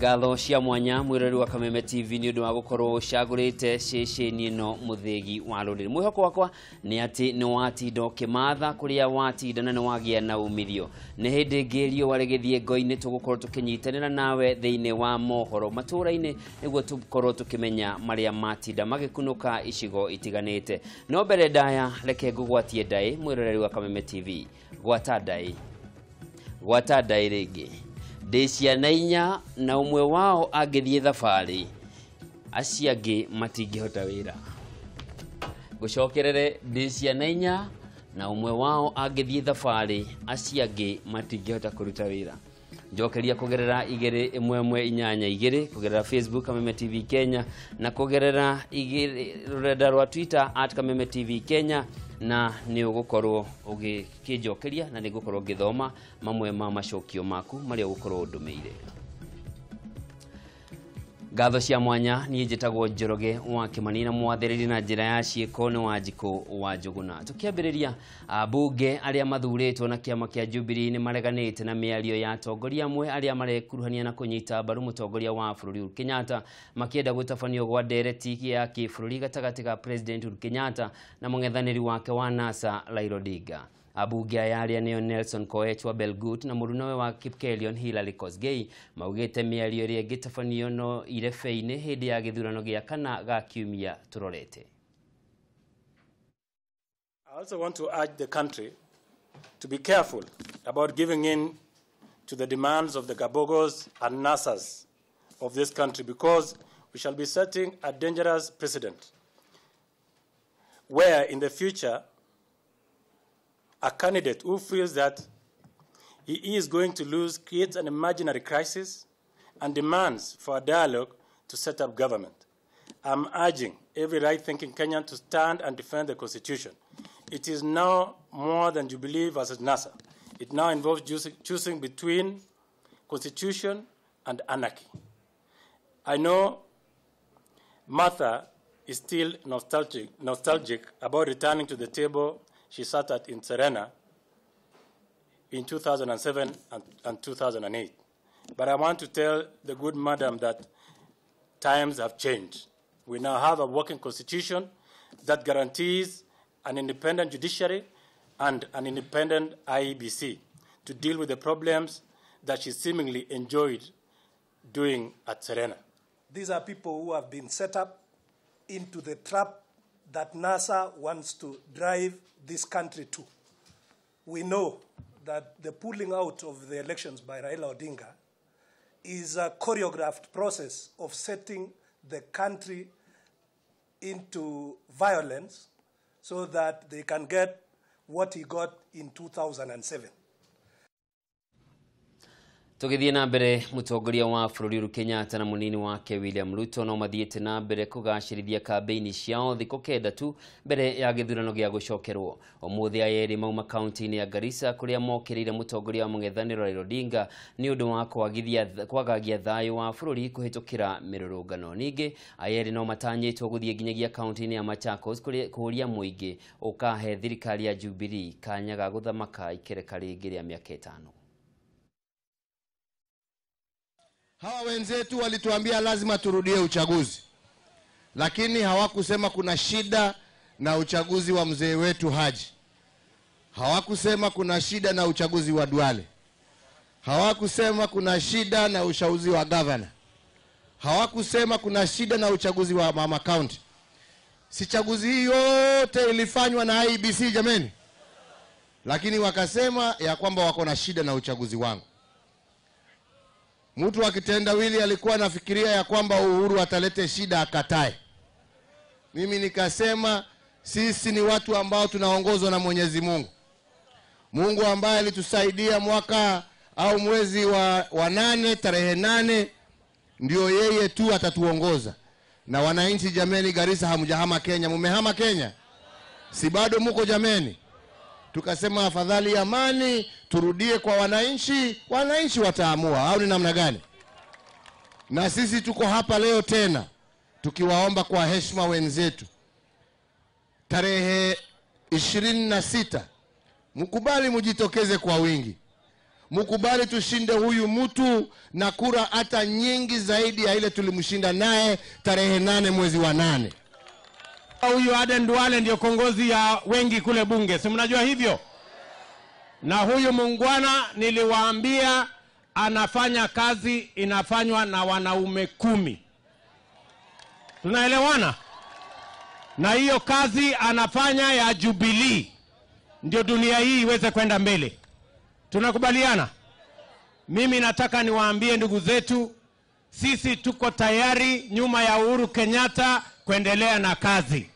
Ngatho cia mwanya mwirori wa Kameme TV ni undu wa gukorwo ucagurite ceceni ino muthigi wa ruriri. Mwihoko wakwa ni ati ni watinda ukimatha kuria watinda na ni wagia na umithio. Ni hindi ingi riũa rĩgĩthiĩ ngo-inĩ tũgũkorwo tũkĩnyitanĩra nawe thĩinĩ wa mohoro matũra-inĩ nĩguo tũkorwo tũkĩmenya marĩa matinda magĩkunũka icigo itiganĩte. No mbere ndaya reke ngũgwatie ndaĩ mwiroreri wa Kameme TV. Gwata ndaĩ, gwata ndaĩ rĩngĩ. Ndĩ ciana inya na ũmwe wao angĩthiĩ thabarĩ acio angĩ matingĩhota wĩra. Ngũcokerere, ndĩ ciana inya na ũmwe wao angĩthiĩ thabarĩ acio angĩ matingĩhota kũruta wĩra. Njokeria kũgerera 21182 kũgerera Facebook Kameme TV Kenya na kũgerera rũrenda rwa Twitter @Kameme TV Kenya, na nĩ ũgũkorwo ũgĩkĩnjokeria na nĩ ngũkorwo ngĩthoma mamwe ma macokio maku marĩa ũgũkorwo ũndũmĩire. Ngatho cia mwanya niĩ njĩtagwo Njoroge wa Kĩmani na mwathĩrĩri na njĩra ya ciĩko nĩ Wanjikũ wa Njũgũna. Tũkĩambĩrĩria, ambunge arĩa mathurĩtwo na kĩama kĩa Jubilee nĩ mareganĩte na mĩario ya atongoria amwe arĩa marekuruhania na kũnyita mbaru mũtongoria wa bũrũri Uhuru Kenyatta makĩenda gũtabanio gwa ndereti ya kĩbũrũri gatagatĩ ga President Uhuru Kenyatta na mũng'ethanĩri wake wa NASA Raila Odinga. Abunge aya arĩa nĩo Nelson Koech wa Belgut na mũrunawe wa Kipkelion Hillary Kosgei maugĩte mĩario ĩrĩa ĩngĩtabanio no irebe-inĩ hĩndĩ ya gĩthurano gĩa kana ga kiumia tũrorete. I also want to urge the country to be careful about giving in to the demands of the Gabogos and NASAs of this country, because we shall be setting a dangerous precedent where in the future a candidate who feels that he is going to lose creates an imaginary crisis and demands for a dialogue to set up government. I'm urging every right-thinking Kenyan to stand and defend the Constitution. It is now more than Jubilee versus NASA. It now involves choosing between Constitution and anarchy. I know Martha is still nostalgic about returning to the table she sat at in Serena in 2007 and 2008. But I want to tell the good madam that times have changed. We now have a working constitution that guarantees an independent judiciary and an independent IEBC to deal with the problems that she seemingly enjoyed doing at Serena. These are people who have been set up into the trap that NASA wants to drive this country to. We know that the pulling out of the elections by Raila Odinga is a choreographed process of setting the country into violence so that they can get what he got in 2007. Tũgĩthiĩ na mbere, mũtongoria wa bũrũri Uhuru Kenyatta na mũnini wake William Ruto no mathiĩte na mbere kũgacĩrithia kambĩini ciao thikũ kenda tu mbere ya gĩthurano gĩa gũcokerwo. Ũmũthĩ aya erĩ mauma kaunti-inĩ ya Garissa kũrĩa mokĩrĩire mũtongoria wa mũng'ethanĩro Raila Odinga nĩ ũndũ wa kwagagia thayũ wa bũrũri kũhĩtũkĩra mĩrũrũngano. Ningĩ aya erĩ no matanyĩtwo gũthiĩ nginyagia kaunti-inĩ ya Machakos kũũria mũingĩ ũkahe thirikari ya Jubilee kanya ga gũthamaka ikereka rĩngĩ rĩa mĩaka 5. Hawa wenzetu walituambia lazima turudie uchaguzi, lakini hawakusema kuna shida na uchaguzi wa mzee wetu Haji. Hawakusema kuna shida na uchaguzi wa Duale. Hawakusema kuna shida na uchaguzi wa governor. Hawakusema kuna shida na uchaguzi wa mama county. Si chaguzi hii yote ilifanywa na IEBC jameni? Lakini wakasema ya kwamba wako na shida na uchaguzi wangu. Mtu akitendawili alikuwa anafikiria ya kwamba Uhuru atalete shida akatae. Mimi nikasema sisi ni watu ambao tunaongozwa na Mwenyezi Mungu. Mungu ambaye alitusaidia mwaka au mwezi wa 8 tarehe 8, ndio yeye tu atatuongoza. Na wananchi jameni, Garissa hamjahama Kenya, mumehama Kenya? Si bado muko jameni? Tukasema afadhali amani, turudie kwa wananchi, wananchi wataamua au ni namna gani? Na sisi tuko hapa leo tena tukiwaomba kwa heshima wenzetu, tarehe 26 mkubali mujitokeze kwa wingi. Mukubali tushinde huyu mtu na kura hata nyingi zaidi ya ile tulimshinda naye tarehe 8 mwezi wa 8. Huyu Aden Duale ndio kiongozi ya wengi kule bunge, si mnajua hivyo? Na huyu muungwana niliwaambia anafanya kazi inafanywa na wanaume 10. Tunaelewana? Na hiyo kazi anafanya ya Jubilee ndio dunia hii iweze kwenda mbele. Tunakubaliana? Mimi nataka niwaambie ndugu zetu, sisi tuko tayari nyuma ya Uhuru Kenyatta kuendelea na kazi.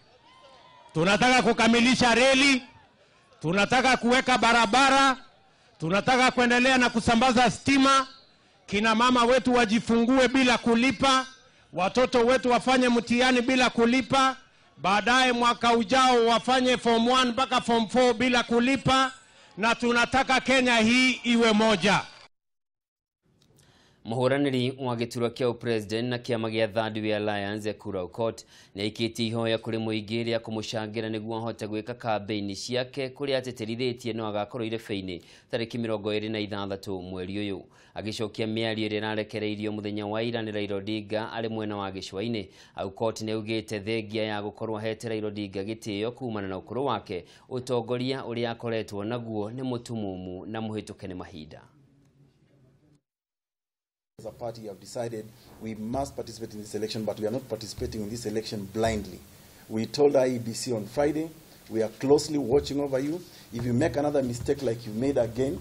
Tunataka kukamilisha reli, tunataka kuweka barabara, tunataka kuendelea na kusambaza stima, kina mama wetu wajifungue bila kulipa, watoto wetu wafanye mtihani bila kulipa, baadaye mwaka ujao wafanye form 1 mpaka form 4 bila kulipa, na tunataka Kenya hii iwe moja. Muhuraniri wa giturwa kia president na kiama gia Third Way Alliance Ekuru Aukot ni aikitie ihoya kuri muingi ria kumucangira niguo ahote gwika kambeini ciake kuria ateterithitie no agakorwo irebe-ini tariki 26 mweri uyu. Agicokia miario iria irarekereirio muthenya wa ira ni Raila Odinga ari mwena wa gicũa-ini, Aukot ni augite thengia ya gukorwo ahete Raila Odinga gitio kumana na ukuru wake, utongoria uria akoretwo naguo ni mutumumu na muhituke ni mahinda. As a party, we have decided we must participate in this election, but we are not participating in this election blindly. We told IEBC on Friday, we are closely watching over you. If you make another mistake like you made again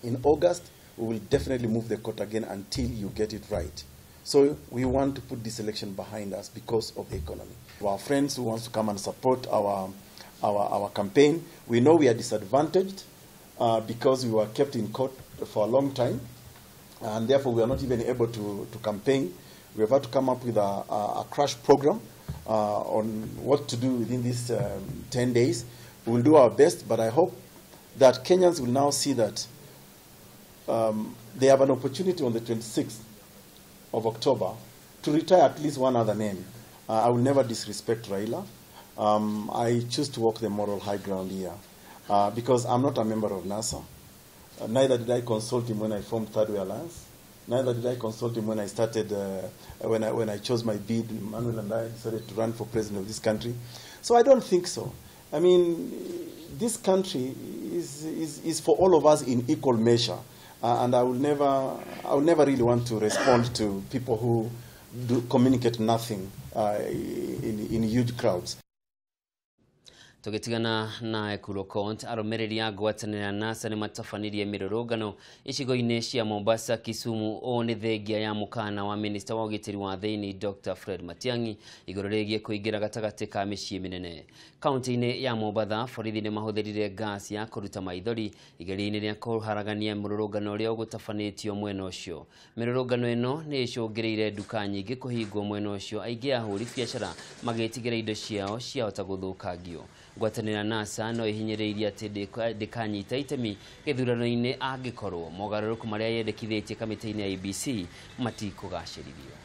in August, we will definitely move the court again until you get it right. So we want to put this election behind us because of the economy. Our friends who want to come and support our campaign, we know we are disadvantaged because we were kept in court for a long time, and therefore we are not even able to campaign. We have had to come up with a crash program on what to do within these 10 days. We will do our best, but I hope that Kenyans will now see that they have an opportunity on the 26th of October to retire at least one other name. I will never disrespect Raila. I choose to walk the moral high ground here because I'm not a member of NASA. Neither did I consult him when I formed Third Way Alliance. Neither did I consult him when I started, when I chose my bid. Manuel and I decided to run for president of this country. So I don't think so. I mean, this country is for all of us in equal measure, and I will never really want to respond to people who do communicate nothing in huge crowds. Tugitigana na Ekuru Aukot, arumiriri a ngwatanĩro ya NASA nĩ matabanirie mĩrũrũngano icigo-inĩ cia Mombasa, Kisumu. Ũũ nĩ thengia ya mũkana wa minista wa ũgitĩri wa thĩinĩ Dr. Fred Matiang'i igũrũ rĩgiĩ kũingĩra gatagatĩ ka mĩciĩ mĩnene. Kaunti-inĩ ya Mombatha, borithi nĩ mahũthĩrire gas ya kũruta maithori igeria-inĩ rĩa kũharagania mũrũrũngano ũrĩa ũgũtabanĩtio mwena ũcio. Mĩrũrũngano ĩno nĩ ĩcũngĩrĩire nduka nyingĩ kũhingwo mwena ũcio, aingĩ a ahũri biacara magĩtigĩra indo ciao ciahota gũthũkangio. Ngwatanĩro ya NASA no ĩhinyĩrĩirie atĩ ndĩkanyita itemi gĩthurano-inĩ angĩkorwo mogarũrũku marĩa yendekithĩtie kamĩtĩ-inĩ ya IEBC matikũgacĩrithio.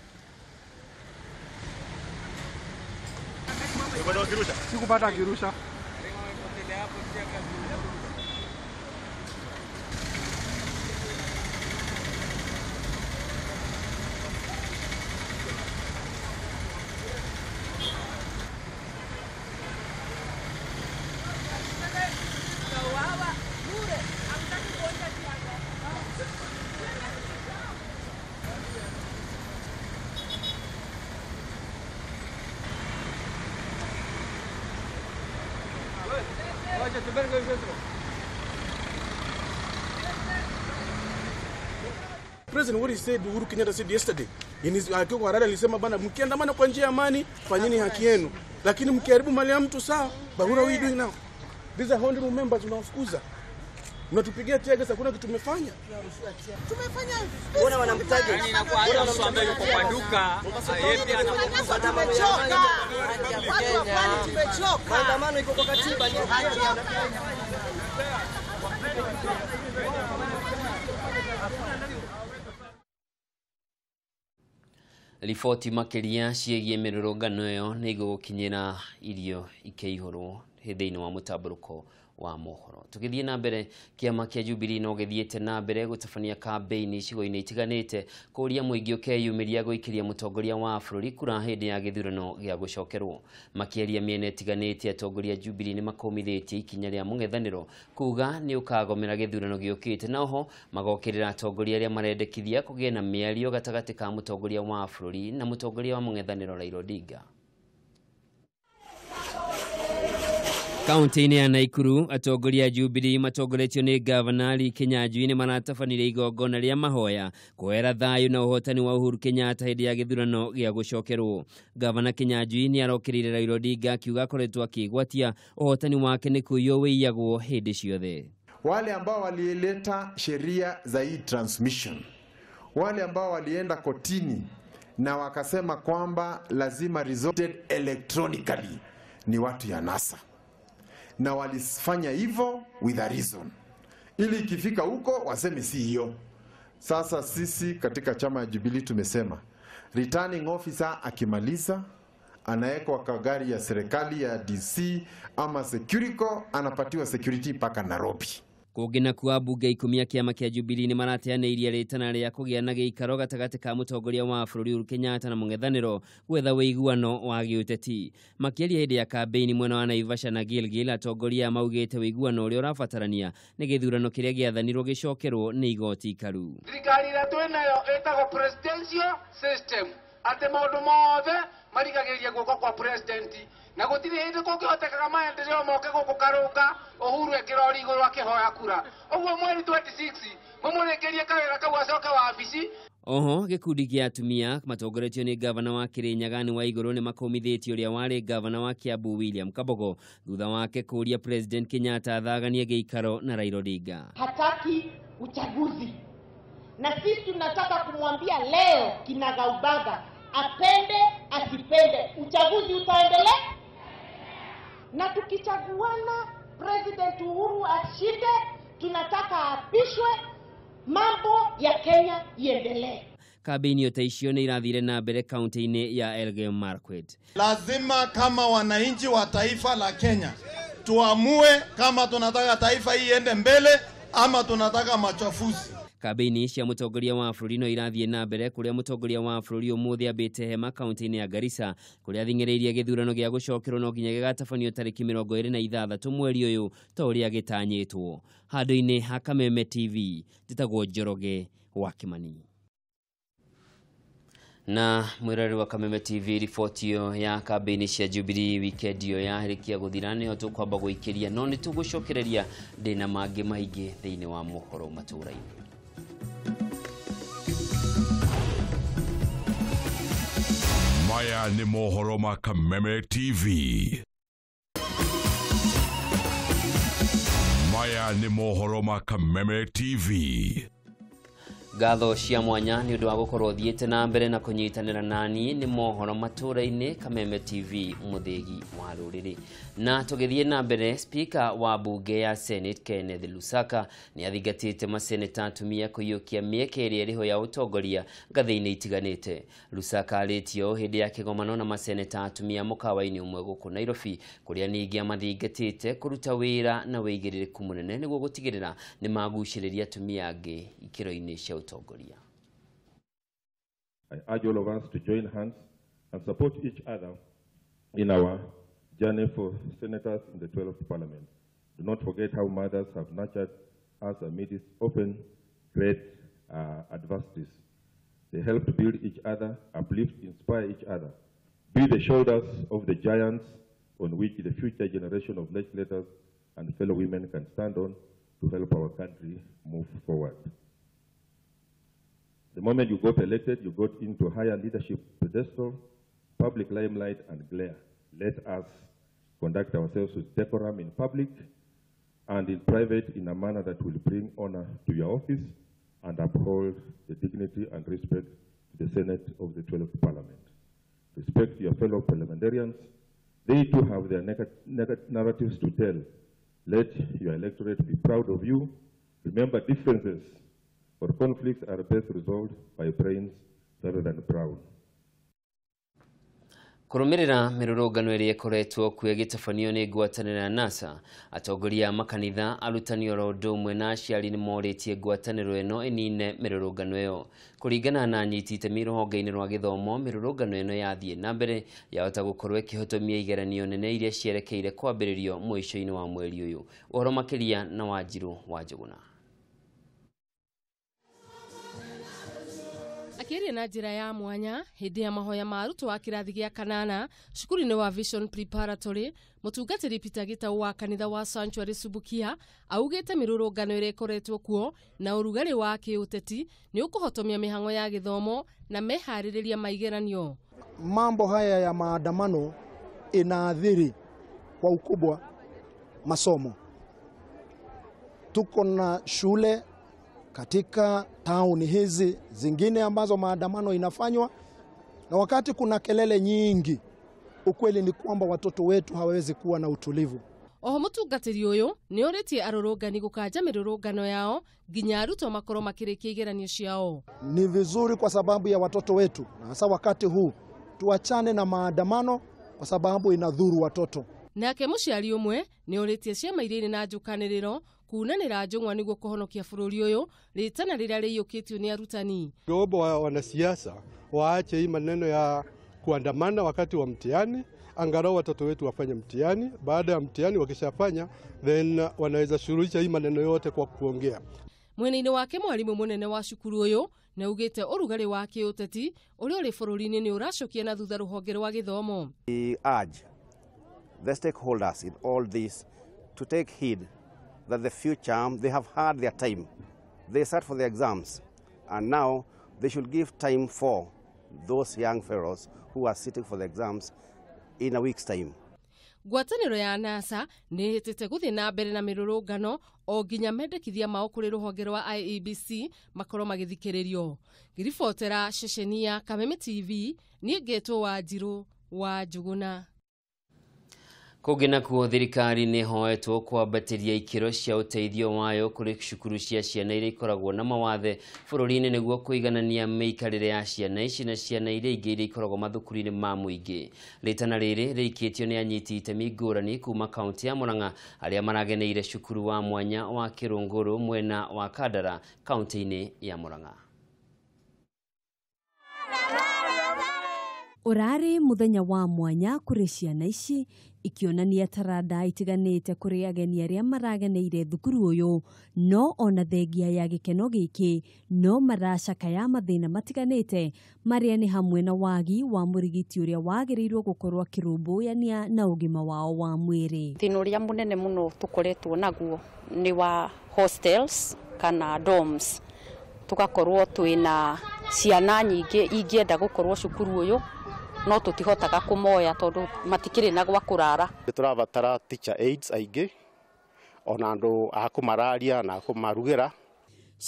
Sikupata kirusha. President, what he said, Uhuru Kenyatta said yesterday in his akiwa Harare alisema bana, mkiandamana kwa njia ya amani fanyeni haki yenu, lakini mkiharibu mali ya mtu sawa. But what are we doing now? These are honorable members tunawafukuza, mnatupigia tear gas, hakuna kitu tumefanya. Tumefanya Mbona wanamtaja? Mbona wanamtaja kwa duka? Tumechoka. Watu wa pwani tumechoka. Maandamano iko kwa katiba ni haki. Riboti makiria ciĩgiĩ mĩrũrũngano ĩyo nĩ igũgũkinyĩra irio ikĩihũrwo thĩinĩ wa mũtambũrũko wa mohoro. Tũgĩthiĩ na mbere, kĩama kĩa Jubilee no gĩthiĩte na mbere gũtabania kambĩini icigo-inĩ itiganĩte kũria mũingĩ ũkeyumĩria gũikĩria mũtongoria wa bũrũri kura hĩndĩ ya gĩthurano gĩa gũcokerwo. Makĩaria mĩena ĩtiganĩte, atongoria Jubilee nĩ makũmithĩtie ikinya rĩa mũng'ethanĩro kuga nĩ ũkagomera gĩthurano gĩũkĩte, na oho magokĩrĩra atongoria arĩa marendekithia kũgĩe na mĩario gatagatĩ ka mũtongoria wa bũrũri na mũtongoria wa mũng'ethanĩro Raila Odinga. Kaunti-inĩ ya Naikuru, atongoria a Jubilee matongoretio nĩ Gavana Lee Kinyanjui nĩ maratabanire igongona rĩa mahoya kũhera thayũ na ũhotani wa Uhuru Kenyatta hĩndĩ ya gĩthurano gĩa gũcokerwo. Gavana Kinyanjui nĩ arokĩrĩire Raila Odinga akiuga akoretwo akĩgwatia ũhotani wake nĩ kũiywo wĩiyagwo hĩndĩ ciothe. Wale ambao walileta sheria za e-transmission, wale ambao walienda kotini na wakasema kwamba lazima resulted electronically ni watu ya NASA. Na walifanya hivyo with a reason, ili ikifika huko waseme si hiyo. Sasa sisi katika chama ya Jubilee tumesema returning officer akimaliza anawekwa kwa gari ya serikali ya DC ama Securico, anapatiwa security mpaka Nairobi. Kũngĩ nakuo ambunge 10 a kĩama kĩa Jubilee nĩ marateanĩirie rĩtana rĩa kũgĩa na gĩikaro gatagatĩ ka mũtongoria wa bũrũri Uhuru Kenyatta na mũng'ethanĩro gwetha ũiguano wa gĩũteti. Makĩaria hĩndĩ ya kambĩini mwena wa Naivasha na Gilgil, atongoria maugĩte ũiguano ũrĩa ũrabatarania nĩ gĩthurano kĩrĩa gĩathanirwo gĩcokerwo nĩ igoti ikaru. Thirikari ĩrĩa twĩnayo ĩtagwo presidential system, atĩ maũndũ mothe marigagĩrĩria guoko kwa president, na gũtirĩ hĩndĩ kũngĩhotekaga maendeleo moke gũkũ Karũnga Uhuru ekĩrori igũrũ akĩhoya kura. Ũguo mweri 26 mũmũrĩkĩrie kawĩra kau acoke wabici. Oho gĩkundi kĩa atumia matongoretio nĩ gavana wa Kirinyaga Anne Waigũrũ nĩ makũmithĩtie ũrĩa warĩ gavana wa Kiambu William Kabogo thutha wake kũria President Kenyatta athaganie gĩikaro na Raila Odinga. Hataki uchaguzi, na sisi tunataka kumwambia leo kinagaubaga, apende asipende, uchaguzi utaendelea. Na tukichaguana President Uhuru ashinde, tunataka apishwe, mambo ya Kenya iendelee. Kambĩini ta icio nĩ irathire na mbere kaunti-inĩ ya Elgeyo Marakwet. Lazima kama wananchi wa taifa la Kenya tuamue kama tunataka taifa hii iende mbele ama tunataka machafuzi. Kambĩini cia mũtongoria wa bũrũri no irathiĩ na mbere kũrĩa mũtongoria wa bũrũri ũmũthĩ ambĩte hema kaunti-inĩ ya Garissa kũrĩa athing'ĩrĩirie gĩthurano gĩa gũcokerwo no nginya gĩgatabanio tarĩki 26 mweri ũyũ ta ũrĩa gĩtanyĩtwo. Handũ-inĩ ha Kameme TV, njĩtagwo Njoroge wa Kimani. Na mwĩroreri wa Kameme TV, riboti ĩyo ya kambĩini cia Jubilee weekend ĩyo yarĩkia gũthira nĩyo tũkwamba gũikĩria, no nĩ tũgũcokereria ndĩna mangĩ maingĩ thĩinĩ wa mohoro matũũra-inĩ. Maya ni mohoro ma Kameme TV. Maya ni mohoro ma Kameme TV. Ngatho cia mwanya nĩ ũndũ wa gũkorwo thiĩte na mbere na kũnyitanĩra nani nĩ mohoro matũũra-inĩ Kameme TV mũthĩgi wa rũrĩrĩ. Na tũgĩthiĩ na mbere, Speaker wa bunge ya Senate Kenneth Lusaka nĩ athingatĩte maseneta atumia kũiyũkia mĩeke ĩrĩa ĩrĩho ya ũtongoria ngathĩ-inĩ itiganĩte. Lusaka arĩtie ũũ hĩndĩ ya kĩgomano na maseneta atumia mũkawa-inĩ ũmwe gũkũ Nairobi, kũrĩa ningĩ amathingatĩte kũruta wĩra na wĩigĩrĩrĩku mũnene nĩguo gũtigĩrĩra nĩ magucĩrĩria atumia angĩ ikĩro-inĩ cia ũtongoria. I urge all of us to join hands and support each other in our journey for senators in the 12th Parliament. Do not forget how mothers have nurtured us amidst often great adversities. They help to build each other, uplift, inspire each other. Be the shoulders of the giants on which the future generation of legislators and fellow women can stand on to help our country move forward. The moment you got elected, you got into higher leadership pedestal, public limelight and glare. Let us conduct ourselves with decorum in public and in private in a manner that will bring honor to your office and uphold the dignity and respect to the Senate of the 12th Parliament. Respect your fellow parliamentarians. They too have their narratives to tell. Let your electorate be proud of you. Remember, differences or conflicts are best resolved by brains rather than brown. Kũrũmĩrĩra mĩrũrũngano ĩrĩa ĩkoretwo kuo ĩgĩtabanio nĩ ngwatanĩro ya NASA, atongoria a makanitha, arutani oro ũndũ ũmwe na aciari nĩ morĩtie ngwatanĩro ĩno ĩnine mĩrũrũngano ĩyo. Kũringana na anyiti itemi rũhonge-inĩ rwa gĩthomo, mĩrũrũngano ĩno yathiĩ na mbere yahota gũkorwo ĩkĩhotomia igeranio nene iria cierekeire kwambĩrĩrio mũico-inĩ wa mweri ũyũ. Ũhoro makĩria na Wanjirũ wa Njũgũna. Akĩaria na njĩra ya mwanya hĩndĩ ya mahoya ma arutwo a kĩrathi gĩa kanana cukuru-inĩ wa Vision Preparatory, mũtungatĩri Peter Gitau wa kanitha wa Sanctuary Subukia augĩte mĩrũrũngano ĩrĩa ĩkoretwo kuo na ũrugarĩ wa kĩũteti nĩ ũkũhotomia mĩhang'o ya gĩthomo na meharĩrĩria ma igeranio. Mambo haya ya maandamano inaathiri kwa ukubwa masomo. Tuko na shule katika tauni hizi zingine ambazo maandamano inafanywa, na wakati kuna kelele nyingi, ukweli ni kwamba watoto wetu hawawezi kuwa na utulivu. Oho mũtungatĩri ũyũ nĩ orĩtie arũrũngani gũkanja mĩrũrũngano yao nginya arutwo makorwo makĩrĩkia igeranio ciao. Ni vizuri kwa sababu ya watoto wetu, na hasa wakati huu tuachane na maandamano kwa sababu inadhuru watoto. Nake mũciari ũmwe nĩ orĩtie ciama iria irĩ na njũkanĩrĩro kunanĩra njũng'wa nĩguo kũhonokia bũrũri ũyũ rĩtana rĩrĩa rĩiyũkĩtio nĩ arutani. Naomba wanasiasa waache hii maneno ya kuandamana wakati wa mtihani, angalau watoto wetu wafanye mtihani. Baada ya mtihani wakishafanya, then wanaweza suluhisha hii maneno yote kwa kuongea. Mwena-inĩ wake mwarimu mũnene wa cukuru ũyũ nĩ augĩte ũrugarĩ wa kĩũteti ũrĩa ũrĩ bũrũri-inĩ nĩ ũracokia na thutha rũhonge rwa gĩthomo. We urge the stakeholders in all this to take heed that the future, they have had their time. They sat for the exams, and now they should give time for those young fellows who are sitting for the exams in a week's time. Ngwatanĩro ya NASA nĩ ĩhĩtĩte gũthiĩ na mbere na mĩrũrũngano o nginya mendekithia mao kũrĩ rũhonge rwa IEBC makorwo magĩthikĩrĩrio. Ngĩribotera ceceni ya Kameme TV, niĩ ngetwo Wanjirũ wa Njũgũna. Kũngĩ nakuo thirikari nĩ ĩhoetwo kwambatĩria ikĩro cia ũteithio wayo kũrĩ cukuru cia ciana iria ikoragwo na mawathe bũrũri-inĩ nĩguo kũiganania mĩikarĩre ya ciana ici na ciana iria ingĩ iria ikoragwo mathukuru-inĩ ma mũingĩ. Rĩtana rĩrĩ rĩikĩtio nĩ anyiti itemi ngũrani kuma kaunti ya Murang'a arĩa marageneire cukuru wa mwanya wa Kĩrũngũrũ mwena wa Kandara kaunti-inĩ ya Murang'a. Ũrarĩ mũthenya wa mwanya kũrĩ ciana ici ikĩonania taranda itiganĩte kũrĩ ageni arĩa marageneire thukuru ũyũ, no ona thengia ya gĩkeno gĩkĩ no maracakaya mathĩna matiganĩte marĩa nĩ hamwe na wagi wa mũrigiti ũrĩa wagĩrĩirwo gũkorwo akĩrũmbũyania na ũgima wao wa mwĩrĩ. Thĩna ũrĩa mũnene mũno tũkoretwo naguo nĩ wa hostels kana dorms, tũgakorwo twĩna ciana nyingĩ ingĩenda gũkorwo cukuru ũyũ no tũtihotaga kũmoya tondũ matikĩrĩ na gwa kũrara. Tũrabatara teacher aides aingĩ ona andũ a kũmararia na kũmarugĩra.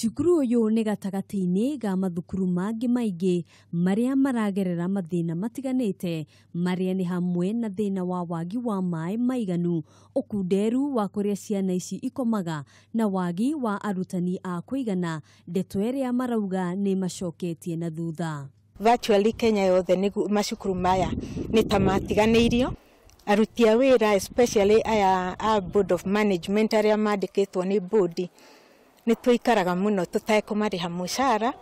Cukuru ũyũ nĩ gatagatĩ-inĩ ga mathukuru mangĩ maingĩ marĩa maragerera mathĩna matiganĩte marĩa nĩ hamwe na thĩna wa wagi wa maĩ maiganu, ũkunderu wa kũrĩa ciana ici ikomaga na wagi wa arutani a kũigana, ndeto ĩrĩa marauga nĩ macoketie na thutha. Virtually Kenya yothe nĩ macukuru maya nĩ ta matiganĩirio. Aruti a wĩra especially aya a board of management arĩa mandĩkĩtwo nĩ board nĩ tũikaraga mũno tũtekũmarĩha mũcara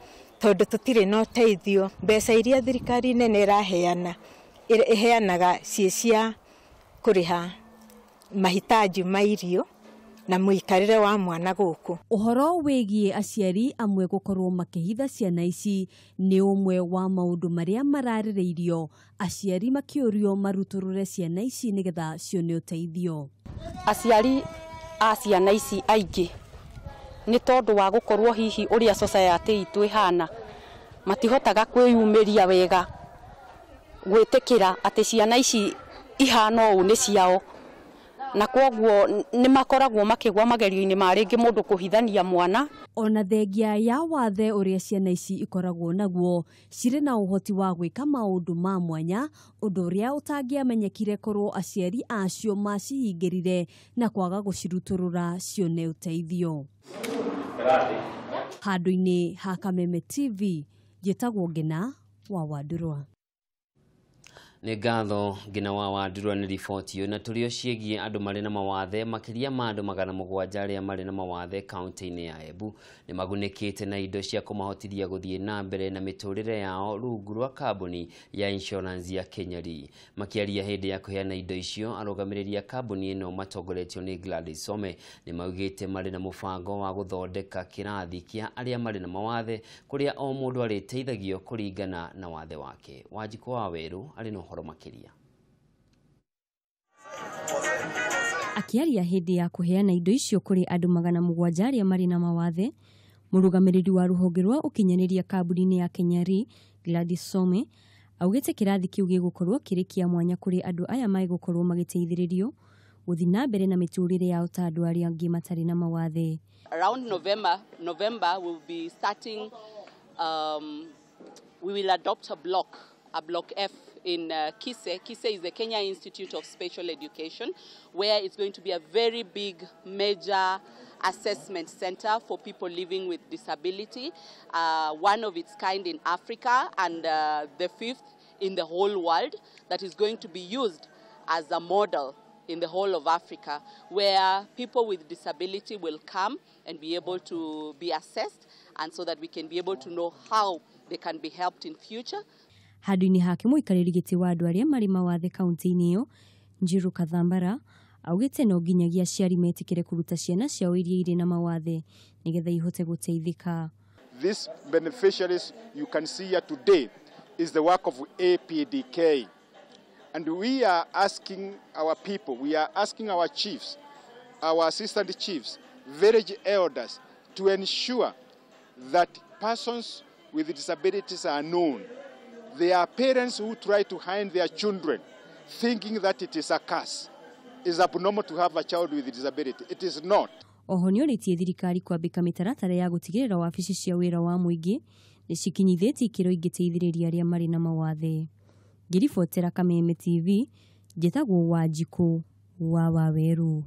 tondũ tũtirĩ na ũteithio. Mbeca iria thirikari nene ĩraheana ĩheanaga ciĩ cia kũrĩha mahitaji ma irio na mũikarĩre wa mwana gũkũ. Ũhoro wĩgiĩ aciari amwe gũkorwo makĩhitha ciana ici nĩ ũmwe wa maũndũ marĩa mararĩrĩirio, aciari makĩũrio marutũrũre ciana ici nĩgetha cione ũteithio. Aciari a ciana ici aingĩ nĩ tondũ wa gũkorwo hihi ũrĩa society itũ ĩhana matihotaga kwĩyumĩria wega gwĩtĩkĩra atĩ ciana ici ihana ũũ nĩ ciao, na kwoguo nĩ makoragwo makĩgwa magerio-inĩ ma rĩngĩ mũndũ kũhithania mwana. Ona thengia ya wathe ũrĩa ciana ici ikoragwo naguo cirĩ na ũhoti wa gwĩka maũndũ ma mwanya, ũndũ ũrĩa ũtangĩamenyekire korwo aciari acio macihingĩrire na kwaga gũcirutũrũra cione ũteithio. Handũ-inĩ ha Kameme TV, njĩtagwo Ngina wa Wandũrwa. Nĩ ngatho ngina wa Wandurwa nĩ riboti ĩyo. Na tũrĩ o ciĩgiĩ andũ marĩ na mawathe, makĩria ma andũ 700 arĩa marĩ na mawathe kaunti-inĩ ya Embu nĩ magunĩkĩte na indo cia kũmahotithia gũthiĩ na mbere na mĩtũrĩre yao rungu rwa kambuni ya insurance ya Kenya Re. Makĩaria hĩndĩ ya kũheana indo icio, arũgamĩrĩri a kambuni ĩno matongoretio nĩ Gladys Some nĩ maugĩte marĩ na mũbango wa gũthondeka kĩrathi kĩa arĩa marĩ na mawathe kũrĩa o mũndũ arĩteithagio kũringana na wathe wake. Wanjikũ wa Werũ arĩ na ũhoro makĩria. Akĩaria hĩndĩ ya kũheana indo icio kũrĩ andũ 700 arĩa marĩ na mawathe, mũrũgamĩrĩri wa rũhonge rwa ũkinyanĩria kambuni-inĩ ya Kenya Re, Gladys Some, augĩte kĩrathi kĩu gĩgũkorwo kĩrĩ kĩa mwanya kũrĩ andũ aya magũkorwo magĩteithĩrĩrio gũthiĩ na mbere na mĩtũrĩre yao ta andũ arĩa angĩ matarĩ na mawathe. Around November we'll be starting, we will adopt a block F in KISE. KISE is the Kenya Institute of Special Education, where it's going to be a very big, major assessment center for people living with disability, one of its kind in Africa and the fifth in the whole world, that is going to be used as a model in the whole of Africa, where people with disability will come and be able to be assessed, and so that we can be able to know how they can be helped in future. Handũ-inĩ hake mũikarĩri gĩtĩ wa andũ arĩa marĩ mawathe kaunti-inĩ ĩyo, Njiru Kathambara, augĩte no nginyagia aciari metĩkĩre kũruta ciana ciao iria irĩ na mawathe nĩgetha ihote gũteithĩka. These beneficiaries you can see here today is the work of APDK. And we are asking our people, we are asking our chiefs, our assistant chiefs, village elders, to ensure that persons with disabilities are known. There are parents who try to hide their children, thinking that it is a curse. It's abnormal to have a child with disability. It is not. Oho nĩorĩtie thirikari kwambĩka mĩtaratara ya gũtigĩrĩra wabici cia wĩra wa mũingĩ nĩ cikinyithĩtie ikĩro ingĩteithĩrĩria arĩa marĩ na mawathe. Ngĩribotera Kameme TV, njĩtagwo Wanjikũ wa Wawerũ.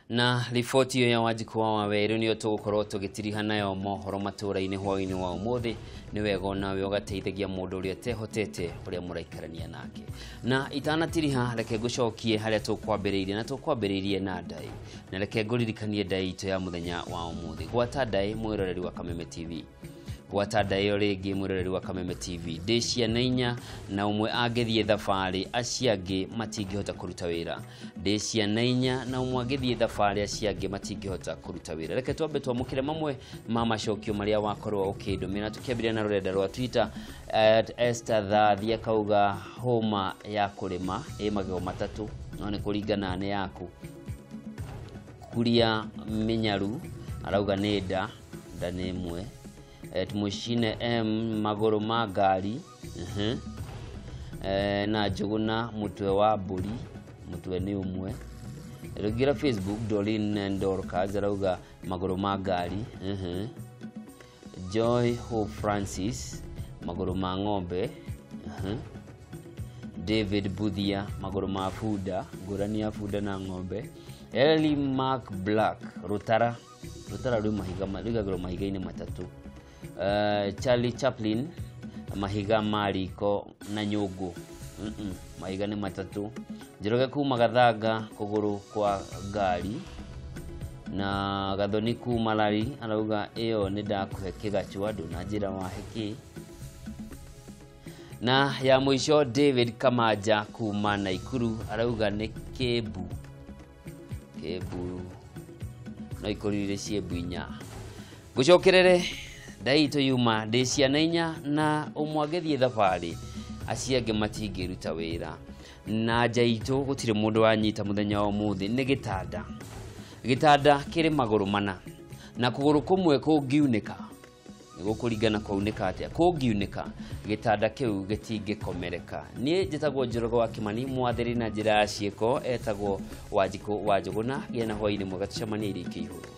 Na riboti ĩyo ya Wanjikũ wa Wawerũ nĩyo tũgũkorwo tũgĩtiriha nayo mohoro matũra-inĩ hwaĩ-inĩ wa ũmũthĩ. Nĩ wega onawe ũgateithagia mũndũ ũrĩa ũtehotete ũrĩa mũraikarania nake. Na itanatiriha, reke ngũcokie harĩa tũkwambĩrĩirie, na tũkwambĩrĩirie na ndai. Na reke ngũririkanie ndai itũ ya mũthenya wa ũmũthĩ. Gwata ndai mwĩroreri wa Kameme TV. Gwata ndai ĩyo rĩngĩ mwĩroreri wa Kameme TV. Ndĩ ciana inya na ũmwe angĩthiĩ thabarĩ acio angĩ matingĩhota kũruta wĩra. Ndĩ ciana inya na ũmwe angĩthiĩ thabarĩ acio angĩ matingĩhota kũruta wĩra. Reke twambe twamũkĩre mamwe ma macokio marĩa wakorwo ũkĩndũmĩra. Tũkĩambĩrĩria na rũrenda rwa Twitter, at Esther Thathi akauga hũma ya kũrĩma ĩ magego matatũ, no nĩ kũringana nĩ yaku. Kuria Mĩnyaru arauga nĩ nda, nda nĩ ĩmwe. Tumushine M magũrũ ma ngari, na Njũgũna mũtwe wa mbũri, mũtwe nĩ ũmwe. Rũngĩ Facebook, Doreen Dorcas arauga magũrũ ma ngari. Joy Hope Francis magũrũ ma ng'ombe. David Buthia magũrũ ma bunda, ngũrani ya bunda na ng'ombe. Ellie Mark Black rũtara, rũtara rwĩ mahiga, rũigagĩrwo mahiga-inĩ matatũ. Charlie Chaplin mahiga ma riko na nyũngũ. Mahiga nĩ matatũ. Njoroge kuma Gathanga kũgũrũ kwa ngari. Na Gathoni kuma Lari arauga ĩyo nĩ ndakũhe kĩgacwa, ndũnanjĩra wahe kĩ. Na ya mũico David Kamaja kuma Naikuru arauga nĩ kĩmbu. Kĩmbu no ikorire ciembu inya. Ngũcokerere ndai itũ yuma ndĩ ciana inya na ũmwe angĩthiĩ thabarĩ acio angĩ matingĩruta wĩra. Na nja itũ gũtirĩ mũndũ wanyita mũthenya wa ũmũthĩ nĩ gĩtanda. Gĩtanda kĩrĩ magũrũ mana na kũgũrũ kũmwe kũngiunĩka, nĩgũkũringana kwaunĩka atĩa, kũngiunĩka gĩtanda kĩu gĩtingĩkomereka. Niĩ njĩtagwo Njoroge wa Kĩmani, mwathĩri na njĩra ya ciĩko etagwo Wanjikũ wa Njũgũna. Gĩa na hwaĩ-inĩ mwega, tũcemanie irio ikĩihũrwo.